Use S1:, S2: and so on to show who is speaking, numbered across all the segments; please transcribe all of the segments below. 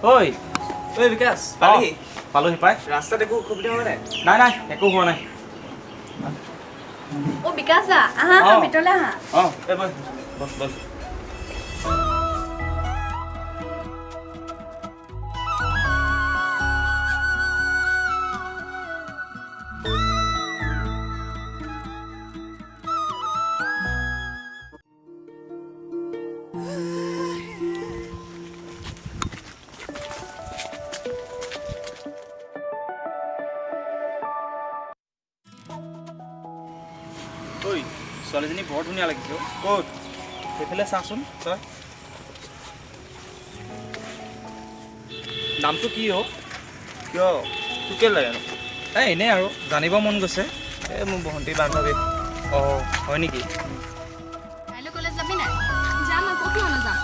S1: ঐ।
S2: ঐ বিকাশ, পালিহি?
S1: পালোহি পাই।
S2: ৰাস্তাত একো অসুবিধা হোৱা নাই?
S1: নাই নাই, একো হোৱা নাই।
S3: অ বিকাশ দা, আহা আহা, ভিতৰলৈ আহা।
S1: অঁ, এই বল বল বল। ঐ, ছোৱালীজনী বৰ ধুনীয়া লাগিছে অ'। ক'ত? সেইফালে চাচোন তই। নামটো কি অ'?
S2: কিয়, তোক কেলৈ লাগে?
S1: এই এনেই আৰু জানিব মন গৈছে।
S2: এই মোৰ ভণ্টি বান্ধৱী।
S1: অঁ, হয় নেকি?
S3: কাইলৈ কলেজ যাবি নাই? যাম আকৌ, কিয় নাযাম?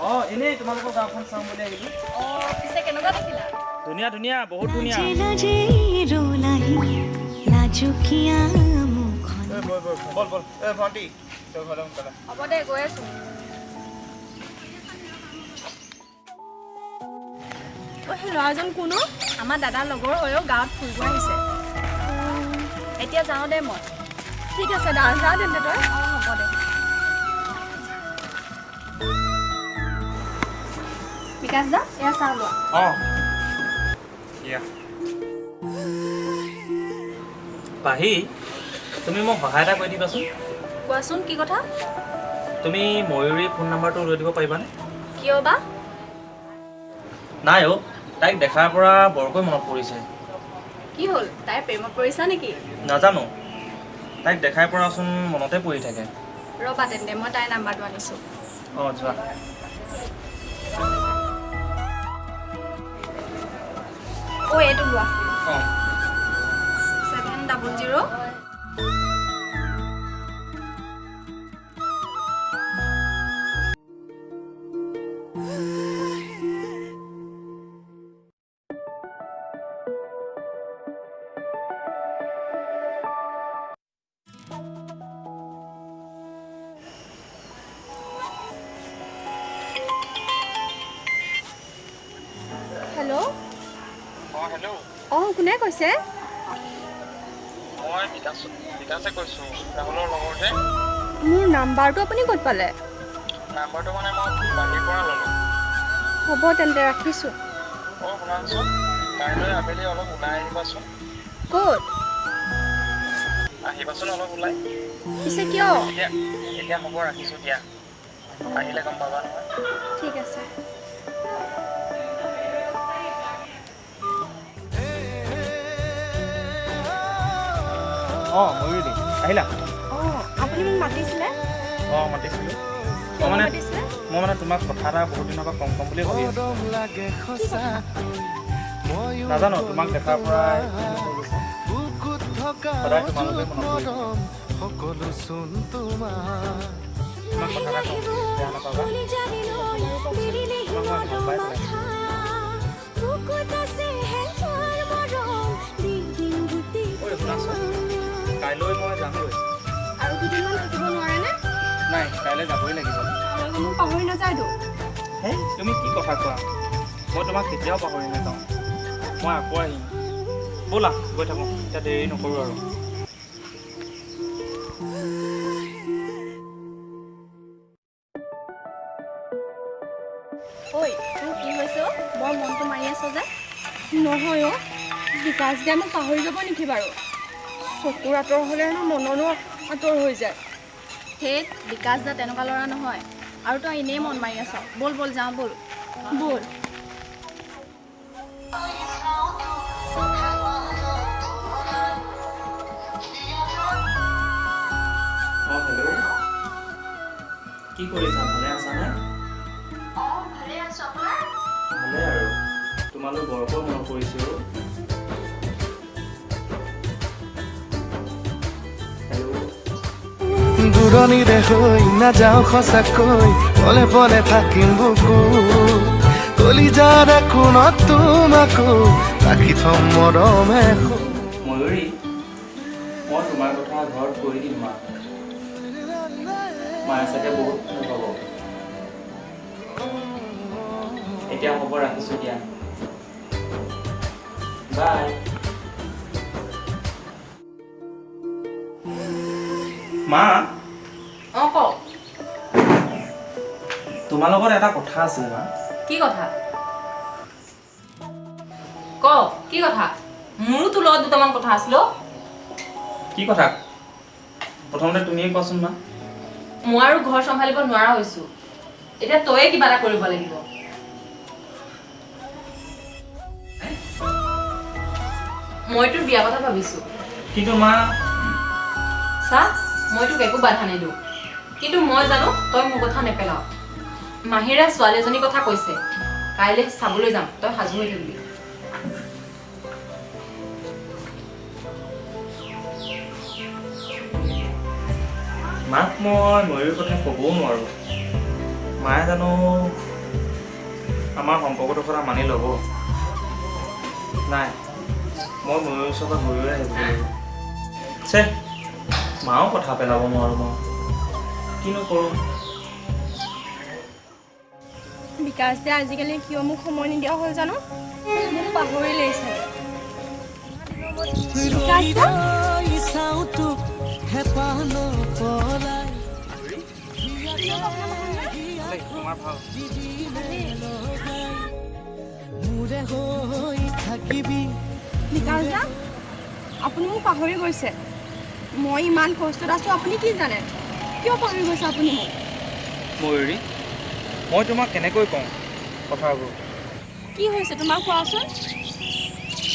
S1: অঁ, এনেই তোমালোকৰ গাঁওখন চাওঁ বুলি আহিলোঁ।
S3: অঁ, পিছে কেনেকুৱা দেখিলা?
S1: ধুনীয়া ধুনীয়া, বহুত ধুনীয়া।
S2: বল বল, এই ভণ্টি, তই ঘৰলৈ সোনকালে।
S3: হ'ব দে, গৈ আছোঁ। অ' সেই ল'ৰাজন কোন অ'? আমাৰ দাদাৰ লগৰ হয় অ', গাঁৱত ফুৰিব আহিছে। এতিয়া যাওঁ দে মই। ঠিক আছে দা, যা তেন্তে তই। অঁ, হ'ব দে। বিকাশ দা, এয়া চাহ লোৱা।
S1: অঁ, দিয়া। পাহি, তুমি মোক সহায় এটা কৰি দিবাচোন।
S3: কোৱাচোন, কি কথা?
S1: তুমি ময়ূৰীৰ ফোন নাম্বাৰটো লৈ দিব পাৰিবানে?
S3: কিয় বা?
S1: নাই অ', তাইক দেখাৰ পৰা বৰকৈ মনত পৰিছে।
S3: কি হ'ল, তাই প্ৰেমত পৰিছা নেকি?
S1: নাজানো, তাইক দেখাৰ পৰাচোন মনতে পৰি থাকে।
S3: ৰ'বা তেন্তে, মই তাইৰ নাম্বাৰটো আনিছোঁ।
S1: অঁ, যোৱা।
S3: অ' এইটো লোৱা।
S1: অঁ।
S3: 700। হেল্ল'।
S4: অঁ, হেল্ল'।
S3: অঁ, কোনে কৈছে?
S4: মই বিকাশ, বিকাশে কৈছোঁ, ৰাহুলৰ লগৰ যে।
S3: মোৰ নাম্বাৰটো আপুনি ক'ত পালে?
S4: নাম্বাৰটো মানে মই পাহিৰ পৰা ল'লোঁ।
S3: হ'ব তেন্তে, ৰাখিছোঁ।
S4: অঁ, শুনাচোন, কাইলৈ আবেলি অলপ ওলাই আহিবাচোন।
S3: ক'ত?
S4: আহিবাচোন অলপ ওলাই।
S3: পিছে কিয়?
S4: এতিয়া এতিয়া হ'ব, ৰাখিছোঁ দিয়া, আহিলে গম পাবা নহয়।
S3: ঠিক আছে।
S1: অঁ ময়ূৰী, আহিলা?
S3: অঁ, আপুনি মোক মাতিছিলে?
S1: অঁ, মাতিছিলোঁ।
S3: কিয়
S1: মই মানে
S3: মাতিছিলে?
S1: মই মানে তোমাক কথা এটা বহুত দিনৰ পৰা কম কম বুলি ভাবি আছোঁ। নাজানো, তোমাক দেখাৰ পৰাই সদায় তোমালোকে মনত পৰি থাকে। তোমাক কথা এটা কওঁ, বেয়া নাপাবা। তোমাক মই ভাল পাই পেলাইছোঁ। ঐ শুনাচোন, কাইলৈ মই যামগৈ।
S3: আৰু দুদিনমান থাকিব নোৱাৰেনে?
S1: নাই, কাইলৈ যাবই লাগিব।
S3: আপোনালোকে মোক পাহৰি নাযায়তো?
S1: হেই, তুমি কি কথা কোৱা, মই তোমাক কেতিয়াও পাহৰি নাযাওঁ। মই আকৌ আহিম। ব'লা গৈ থাকোঁ, এতিয়া দেৰি নকৰোঁ আৰু।
S3: ঐ, তোৰ কি হৈছে অ'? বৰ মনটো মাৰি আছ যে। নহয় অ', বিকাশ দাই মোক পাহৰি যাব নেকি বাৰু? চকুৰ আঁতৰ হ'লে হেনো মনৰো আঁতৰ হৈ যায়। ধেত, বিকাশ দা তেনেকুৱা ল'ৰা নহয়। আৰু তই এনেই মন মাৰি আছ। ব'ল ব'ল যাওঁ, ব'ল ব'ল।
S1: অঁ হেল্ল', কি কৰিছা? ভালে আছানে?
S3: অঁ, ভালে আছোঁ, আপোনাৰ?
S1: ভালে আৰু। তোমালৈ বৰকৈ মনত পৰিছে অ'। হেল্ল'।
S5: দূৰণিৰে হৈ নাযাওঁ সঁচাকৈ, পলে পলে থাকিম বুকুত। কলিজাৰ কোণত তোমাকো ৰাখি থম মৰমে।
S1: ময়ূৰী, মই তোমাৰ কথা ঘৰত কৈ দিম মা। মায়ে চাগে বহুত ভাল পাব। এতিয়া হ'ব, ৰাখিছোঁ দিয়া, বাই। মা।
S6: অঁ, কওক।
S1: তোমাৰ লগত এটা কথা আছিল মা।
S6: কি কথা? ক, কি কথা? মোৰো তোৰ লগত দুটামান কথা আছিল অ'।
S1: কি কথা? প্ৰথমতে তুমিয়ে কোৱাচোন মা।
S6: মই আৰু ঘৰ চম্ভালিব নোৱাৰা হৈছো। এতিয়া তয়ে কিবা এটা কৰিব লাগিব। মই তোৰ বিয়া কথা ভাবিছো।
S1: কিন্তু মা।
S6: চা, মই তোক একো বাধা নিদিওঁ, কিন্তু মই জানো তই মোৰ কথা নেপেলাও। মাহিৰা ছোৱালী এজনীৰ কথা কৈছে, কাইলৈ চাবলৈ যাম, তই সাজু হৈ থাকিবি।
S1: মাক মই ময়ূৰ কথা ক'বও নোৱাৰোঁ। মায়ে জানো আমাৰ সম্পৰ্কটোৰ কথা মানি ল'ব? নাই, মই ময়ূৰ ওচৰৰ পৰা গৈয়ে আহিব লাগিব। চে, মাও কথা পেলাব নোৱাৰোঁ মই। কিনো কৰোঁ?
S3: বিকাশ দা আজিকালি কিয় মোক সময় নিদিয়া হ'ল জানো? মোক পাহৰিলেই চাগে। বিকাশ দা।
S5: চাওঁ তোক হেঁপাহ নপলাই।
S1: তোমাৰ ভাল?
S5: মোৰে হৈ থাকিবি।
S3: বিকাশ দা, আপুনি মোক পাহৰি গৈছে। মই ইমান কষ্টত আছোঁ, আপুনি কি জানে? কিয় পাহৰি গৈছে আপুনি মোক?
S1: ময়ূৰী, মই তোমাক কেনেকৈ কওঁ কথাবোৰ?
S3: কি হৈছে তোমাৰ, কোৱাচোন।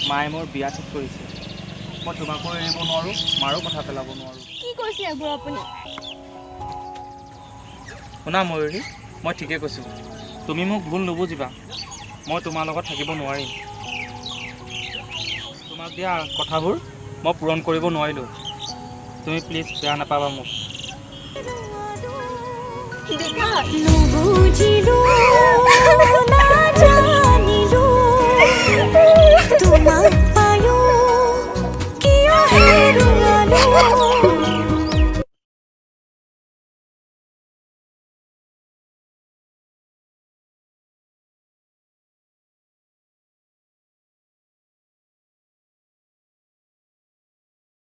S1: মায়ে মোৰ বিয়া ঠিক কৰিছে। মই তোমাকো এৰিব নোৱাৰোঁ, মাৰো কথা পেলাব নোৱাৰোঁ।
S3: কি কৈছে এইবোৰ আপুনি?
S1: শুনা ময়ূৰী, মই ঠিকে কৈছোঁ। তুমি মোক ভুল নুবুজিবা। মই তোমাৰ লগত থাকিব নোৱাৰিম। তোমাক দিয়া কথাবোৰ মই পূৰণ কৰিব নোৱাৰিলোঁ। তুমি প্লিজ বেয়া নাপাবা মোক।
S3: বিকাশ।
S7: নুবুজিলো, নাজানিলো তোমাক।